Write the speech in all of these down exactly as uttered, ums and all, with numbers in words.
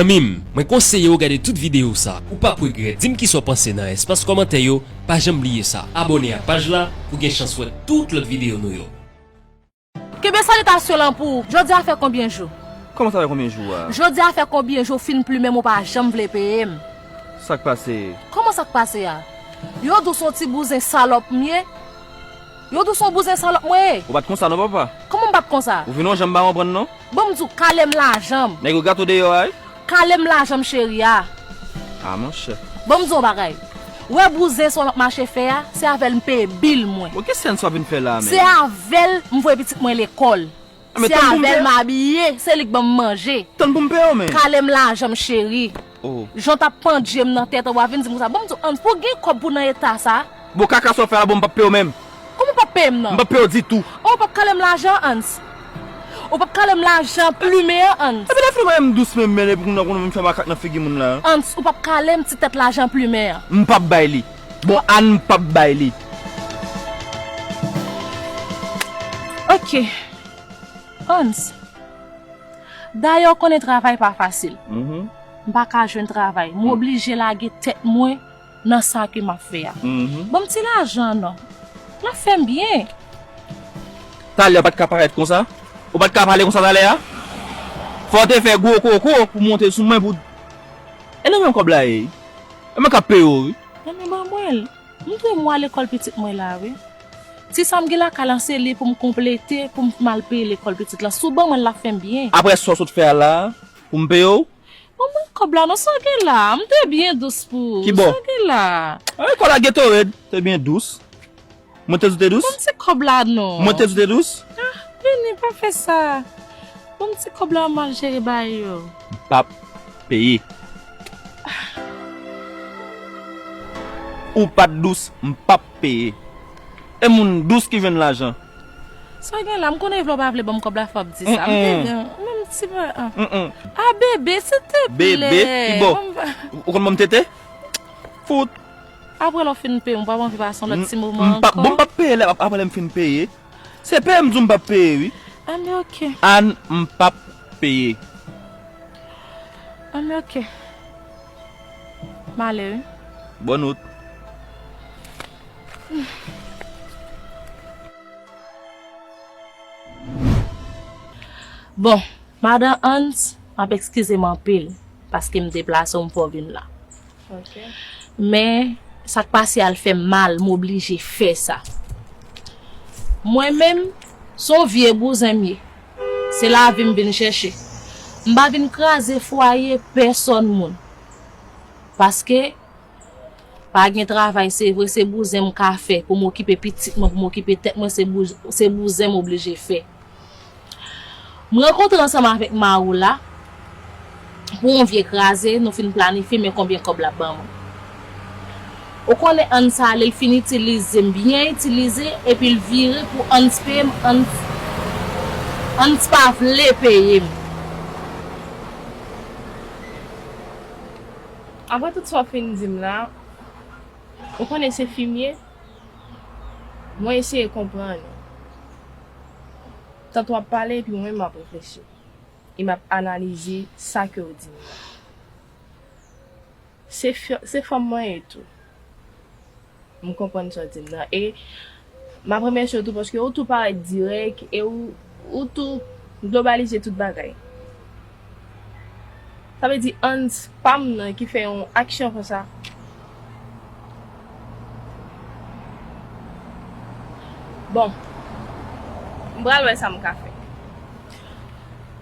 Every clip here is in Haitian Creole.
Zanmi m, mwen konseye w gade tout videyo sa. Ou p ap regrèt. Di m kisa w panse nan espas kòmantè yo. Pa janm bliye sa. Abòne ak paj la pou w gen chans wè tout lòt videyo nou yo. Kenbe salitasyon lan pou ou. Jodi a fè konbyen jou? Kòman sa fè konbyen jou a? Jodi a fè konbyen jou w fin plimen m, ou pa janm vle peye m? Sa k pase? Kòman sa k pase a? Yo di w se yon ti bouzen salòp m ye. Yo di w se yon bouzen salòp mwen ye. Ou pa t konsa non, papa. Kòman m pa t konsa? Ou vin yon jan m pa konprann non. Ban m di w, kale m lajan m. Nèg yo gate w deyò a wi. Kale m lajan m, cheri a. A monchè. Ban m di w yon bagay. Ou wè bouzen sa w ap mache fè a, se avè l m peye bil mwen. Bon, ki sèns w ap vin fè la menm? Se avè l m voye pitit mwen lekòl. A, men se tann pou m avè l peye. M abiye, se li k ban m manje. Tann pou m peye w, men. Kale m lajan m, cheri. Oh. Jan w t ap pandye m nan tèt an, w ap vin di m konsa. Ban m di w, Hans, pou w gen kòb pou w nan eta sa. Bon, kaka sa w fè a, bon, m p ap peye w menm. Kòman w p ap peye m nan? M p ap peye w ditou. Oh, w p ap kale m lajan, Hans. Ou p ap kale m lajan plimen an, Hans. Epi lè fini mwen menm dous menm, men epi kounye a kounye a vin fè makak nan figi moun la. Hans, ou p ap kale m ti tèt lajan plimen an. M p ap bay li. Bon, Ann, m p ap bay li. Ok. Hans, dayè w konnen travay pa fasil. Mhm. M pa ka jwenn travay. M oblije lage tèt mwen nan sa ke m ap fè a. Mhm. Ban m ti lajan non. L ap fè m byen. Talè w pa t ka parèt konsa? Ou pa t ka pale konsa talè a? Fò w te fè gwo koko pou monte sou mwen pou. E nan men w kòb la ye? E mwen k ap peye w wi. Nan men ban mwen l. M dwe mwa lekòl pitit mwen la wi. Ti sa m gen lakay lan se li pou m konplete, pou m al peye lekòl pitit lan. Si w ban mwen l, l ap fè m byen. Apre sa w sot fè a la, pou m peye w? Ban mwen kòb la non, sa w gen la? M te byen dous pou ou. Kibò? Sa w gen la? Ay, kòb la Gatorade, te byen dous. Mwen te di w te dous? Ban m ti kòb la non. Mwen te di w te dous? Ah, vini, pa fè sa. Ban m ti kòb la, m al jere bagay yo. M p ap peye. Ou pa t dous, m p ap peye. E moun dous ki jwenn lajan. Sa gen la, m konnen vle w pa vle ban m kòb la, fò w ap di sa. M te Mm-mm. gen, menm ti pa, ah. Mm-mm. Ah, bebe, silteplè. Bebe, ki bò? Ban m pa Ou konn ban m tete? Fout. Apre lè w fin peye, m p ap anvi pase yon lòt M, ti moman m p ap, bon, m ankò. p ap peye lè, apre lè m fin peye. Se peye m di w m p ap peye, wi. Ah, men ok. Ann, m p ap peye. Ah, men ok. M ale, wi. Bòn wout. Bon, madan Hans, m ap eskize m anpil, paske m deplase w, m fè w vin la. Ok. Men, sa k pase a, l fè m mal, m oblije fè sa. Mwen menm, se yon vye bouzen m ye. Se lavi m vin chèche. M pa vin kraze fwaye pèsòn moun. Paske, pa gen travay, se vre, se bouzen m ka fè pou m okipe pitit mwen, pou m okipe tèt mwen, se bou-, se bouzen m oblije fè. M rankontre ansanm avèk mari w la pou yon vye kraze, nou fin planifye, men konbyen kòb l ap ban mwen. Ou konnen Hans ale, l fin itilize m, byen itilize, epi l vire pou Hans peye m, Hans, Hans pa vle peye m. Apre tout sa w fin di m la, ou konnen se fi m ye, mwen eseye konprann ou. Tanto w ap pale, epi mwen menm m ap reflechi. E m ap analize sa ke w di m nan. Se fi-, se fanm mwen ye tou. M konprann sa w di m nan. E m ap remèsye w tou paske ou tou parèt dirèk e ou, ou tou globalize tout bagay. Sa vle di Hans pa m nan ki fè yon aksyon konsa. Bon, m pral wè sa m ka fè.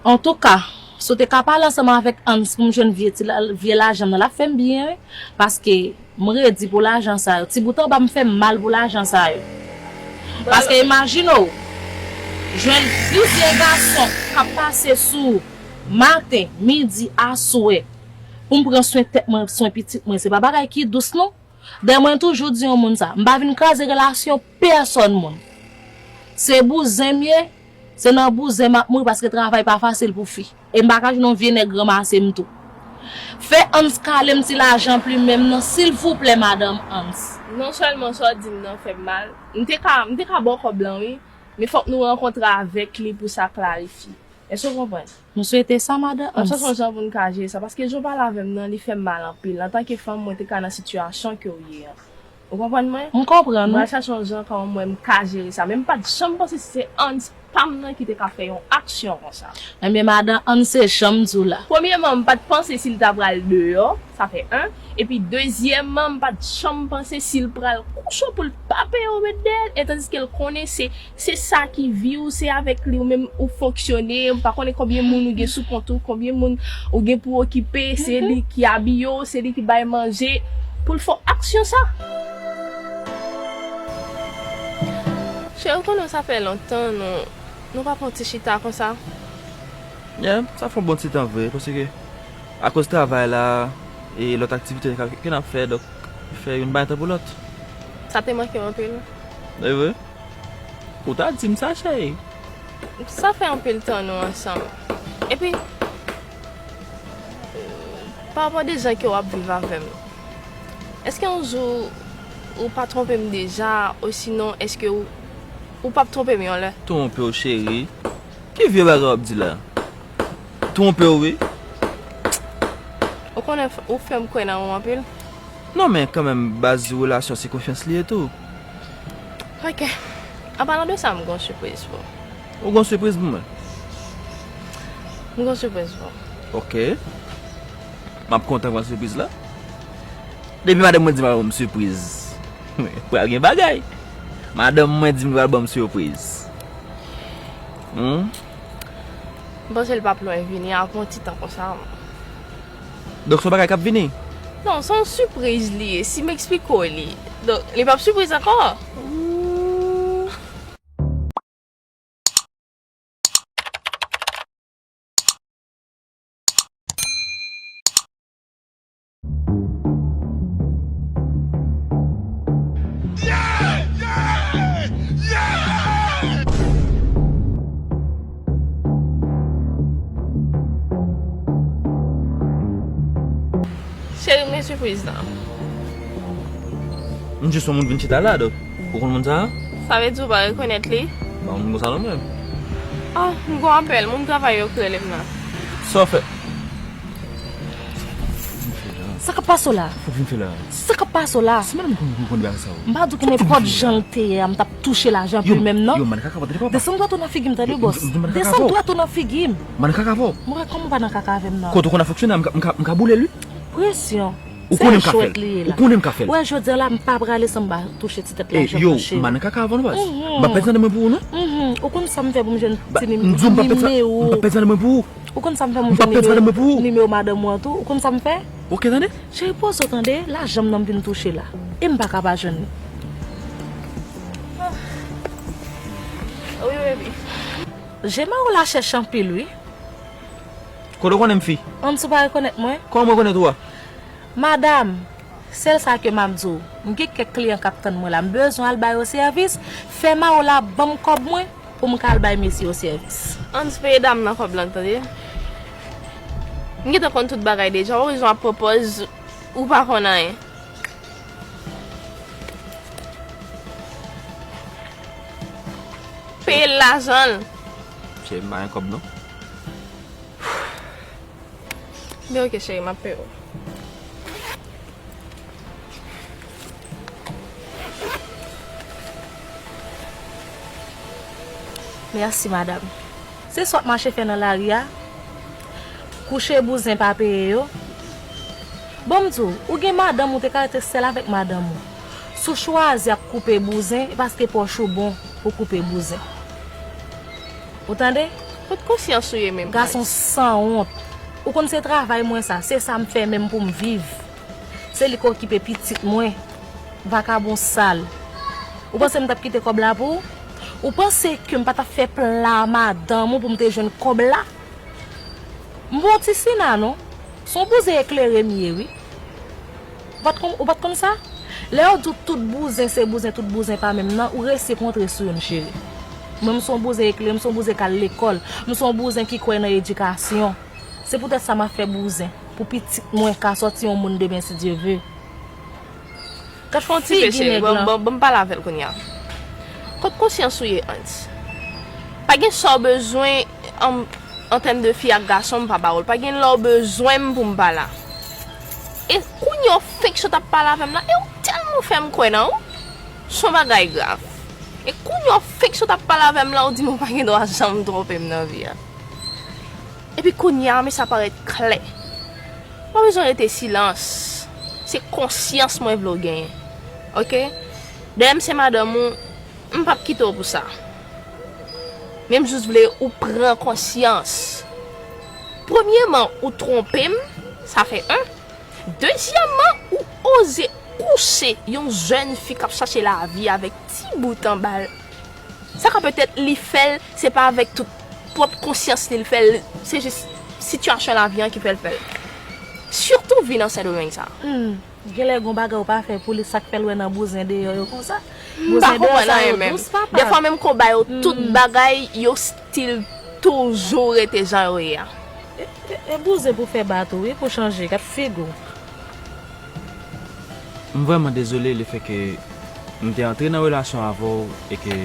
Antouka, si w te ka pale ansanm avèk Hans pou m jwenn vye ti la-, vye lajan m nan, l ap fè m byen, wi. Paske m redi pou lajan sa yo. Ti bout anba m fè m mal pou lajan sa yo. Paske imajine w, jwenn plizyè gason k ap pase sou ou maten, midi, aswè, pou m pran swen tèt mwen, swen pitit mwen. Se pa bagay ki dous, non. Dayè mwen toujou di yon moun sa, m pa vin kraze relasyon pèsòn moun. Se bouzen m ye, se nan bouzen m ap mouri paske travay pa fasil pou fi. E m pa ka jwenn yon vye nèg ranmase m tou. Fè Hans kale m ti lajan plimen m nan, silvouplè, madanm Hans. Non sèlman sa w di m nan fè m mal, m te ka, m te ka ba w kòb lan, wi, men fòk nou rankontre avèk li pou sa klarifye. Èske w konprann? M swete sa, madan Hans. Mwen chèche yon jan pou n ka jere sa, paske jan w pale avè m nan, li fè m mal anpil. Antanke fanm, mwen te ka nan sitiyasyon ke w ye an. Ou konprann mwen? M konprann, wi. Mwen chèche yon jan kòman mwen m ka jere sa. Men m pa t janm panse si se Hans pa m nan ki te ka fè yon aksyon konsa. Ebyen, madan Hans, se jan m di w la. Premyèman, m pa t panse si l ta pral deyò, sa fè en. Epi dezyèmman, m pa t janm panse si l pral kouche w pou l pa peye w met dèyè l, e tandiske l konnen se Se sa ki vi w, se avèk li ou menm ou fonksyone, m pa konnen konbyen moun ou gen sou kont ou, konbyen moun ou gen pou okipe, se li ki abiye w, se li ki bay manje, pou l fè w aksyon sa. Cheri, ou konnen sa fè lontan nou, nou pa pran ti chita konsa. Yeah, sa fè yon bon ti tan vre, paske akoz travay la e lòt aktivite ke n ap fè, donk fè youn bay tan pou lòt. Sa te manke w anpil. E vre? Ou ta di m sa, cheri. Sa fè anpil tan nou ansanm. Epi, parapò de jan ke w ap viv avè m, èske yon jou ou pa twonpe m deja, osinon èske ou, ou p ap twonpe m yon lè? Twonpe w, cheri? Ki vye bagay w ap di la? Twonpe w, wi. Ou konnen f- ou fè m kwè nan ou anpil. Non, men kanmenm, baz relasyon se konfyans li ye tou. Ok. An palan de sa, m gon sipriz pou ou. Ou gon sipriz pou mwen? M gon sipriz pou ou. Ok. M ap kontan pran sipriz la. Depi madanm mwen di m ap ban m sipriz, pral gen bagay. Madanm mwen di m pral ban m sipriz. Hmm? M panse l p ap lwen vini, ap yon ti tan konsa. Donk se yon bagay k ap vini? Non, se yon sipriz li ye, si m eksplike w li. Donk, li p ap sipriz ankò. Cheri, men sipriz la. M jis wè moun vin chita la, donk ou konn moun sa a? Sa vle di ou pa rekonèt li? Bon, moun konsa non, men. Ah, m gon apèl, moun travay yo k rele m la. Sa w fè? Sa k ap pase w la? Fòk vin fè la. Sa k ap pase w la? Si madanm konn konn bagay sa yo. M pa di w ki nenpòt jan l te ye a, m t ap touche lajan pou l menm non. Yo, man kaka, tande papa. Desann dwat ou nan figi m, tande bòs. M di man kaka Desann fò. Dwat ou nan figi m. Man kaka fò. Mwen wè kòman w pa nan kaka avè m nan. Kote w konn ap fonksyone, m ka, m ka, m ka boule l, wi. Presyon. Ou konnen m ka fè l. Ou konnen m ka fè l. Wè, jodi a la, m pa prale san m pa touche ti tèt Eh, lajan yo, mwen, cheri. Man kaka avè w, non, baz. M pa pèdi nan de men pou ou, non. Mhm. Ou konn sa m fè pou m jwenn Ba- ti m di w, m pa pèdi nan- nimewo. M pa pèdi nan de men pou ou. Ou konn sa m fè pou m M pa jwenn pèdi nan de men pou nimewo, ou. nimewo madanm ou an tou? Ou konn sa m fè? Ok, tande. Cheri, poze w tande, lajan m nan m vin touche la. E m pa ka pa jwenn li. Wi, baby. Je Mawola chèch anpil, wi. Kote w konnen m, fi? Ann sou pa rekonèt mwen? Kòman mwen rekonèt ou a? Madanm, sèl sa ke m ap di w, m gen kèk kliyan k ap tann mwen la, m bezwen al ba yo sèvis, fè Mawola ban m kòb mwen pou m ka al bay mesye yo sèvis. Ann peye dam nan kòb lan, tande. M gentan konn tout bagay deja, ou pa bezwen ap pran pòz ou pa konn anyen. Peye l lajan l. Cheri, m pa gen kòb, non. Men ok, cheri, m ap peye w. Mèsi, madanm. Se sa w ap mache fè nan lari a? Kouche bouzen pa peye yo? Bon, m di w, ou gen madanm ou, te ka rete sèl avèk madanm ou. Si w chwazi ap koupe bouzen, e paske pòch ou bon pou koupe bouzen. Ou tande? Kot konsyans ou ye menm? Gason sanwont. Ou konn se travay mwen sa, se sa m fè menm pou m viv. Se li k okipe pitit mwen. Vakabon sal. Ou panse m t ap kite kòb la pou ou? Ou panse ke m pa t ap fè pla madanm ou pou m te jwenn kòb la? M pa yon ti sina non. Se yon bouzen eklere m ye wi. Ou pa t konn, ou pa t konn sa? Lè yo di w tout bouzen se bouzen, tout bouzen pa menm nan, ou resi kontre sou youn cheri. Mwen m se yon bouzen eklere, m se yon bouzen k al lekòl, m se yon bouzen ki kwè nan edikasyon. Se poutèt sa m ap fè bouzen, pou pitit mwen ka sòti yon moun demen si Dye ve. Gad fè yon ti pe cheri, ban, ban, ban m pale avè l kounye a. Kot konsyans ou ye, Hans? Pa gen sa w bezwen, um, An tèm de fi ak gason, m pa ba w l. Pa gen lè w bezwen m pou m pa la. E kounye a w fenk sot ap pale avè m la, e w tèlman fè m kwè nan ou. Se yon bagay grav. E kounye a w fenk sot ap pale avè m la, w di m ou pa gen dwa janm twonpe m nan vi a. Epi kounye a, men sa parèt klè. Mwen bezwen rete silans. Se konsyans mwen vle w genyen. Oke? Dayè m se madanm ou, m p ap kite w pou sa. Men m jis vle ou pran konsyans. Premyèman, ou twonpe m, sa fè en. Dezyèmman, ou oze kouse yon jèn fi k ap chache lavi avèk ti bout anba l. Sa ka petèt li fè l, se pa avèk tout pwòp konsyans li l fè l, se jis sitiyasyon lavi an ki fè l fè l. Sitou vin nan Sendomeng sa. Hmm. Genlè gon bagay ou pa fè pou li, sa k fè l wè nan bouzen deyò yo konsa. M pa konprann anyen menm. Dèfwa menm konba yo, tout bagay yo still toujou rete jan yo ye a. E, e, e bouzen pou fè ba tou wi, pou chanje, gad figi w. M vrèman dezole lefètke m te antre nan relasyon avè w e ke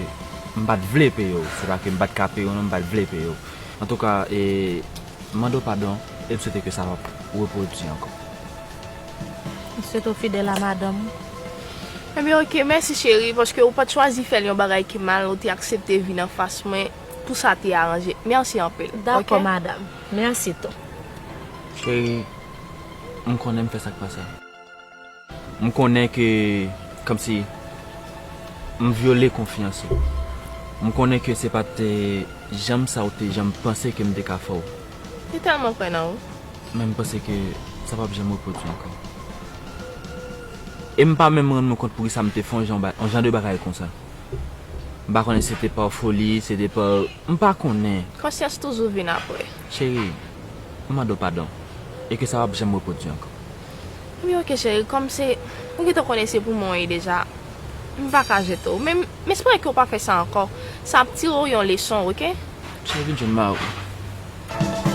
m pa t vle peye w. Se pa ke m pa t ka peye w non, m pa t vle peye w. Antouka, e, m mande w padon e m swete ke sa p ap repwodui ankò. M swete w fidèl a madanm ou. Ebyen, oke, mèsi cheri, paske ou pa t chwazi fè l yon bagay ki mal, ou te aksepte vin anfas mwen pou sa te aranje. Mèsi anpil. Dakò, oke? Madanm. Mèsi tou. Cheri, m konnen m fè sa k pa sa. M konnen ke, kòmsi, m vyole konfyans ou. M konnen ke se pa t, eh, janm sa ou te janm panse ke m te ka fè w. Li tèlman kwè nan ou. Men m panse ke sa p ap janm repwodui ankò. E m pa menm rann mwen kont poukisa m te fè yon jan ba-, yon jan de bagay konsa. M pa konnen si se te pa foli, se te pa, m pa konnen. Konsyans toujou vin apre. Cheri, m mande w padon. E ke sa p ap janm repwodui ankò. Wi, oke, cheri, kòm se, ou gentan konnen se pou mwen w ye deja, m pa ka jete w. Men m, m espere ke w pa fè sa ankò. Sa ap tire w yon leson, oke? Cheri, vin jwenn mari w.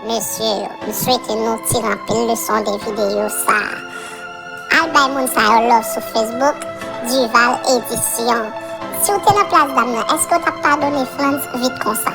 Mesye yo, m swete nou tire anpil leson de videyo sa a. Al bay moun sa yo love sou Facebook, Duval Edition. Si w te nan plas dam nan, èske w t ap padone Frantz vit konsa?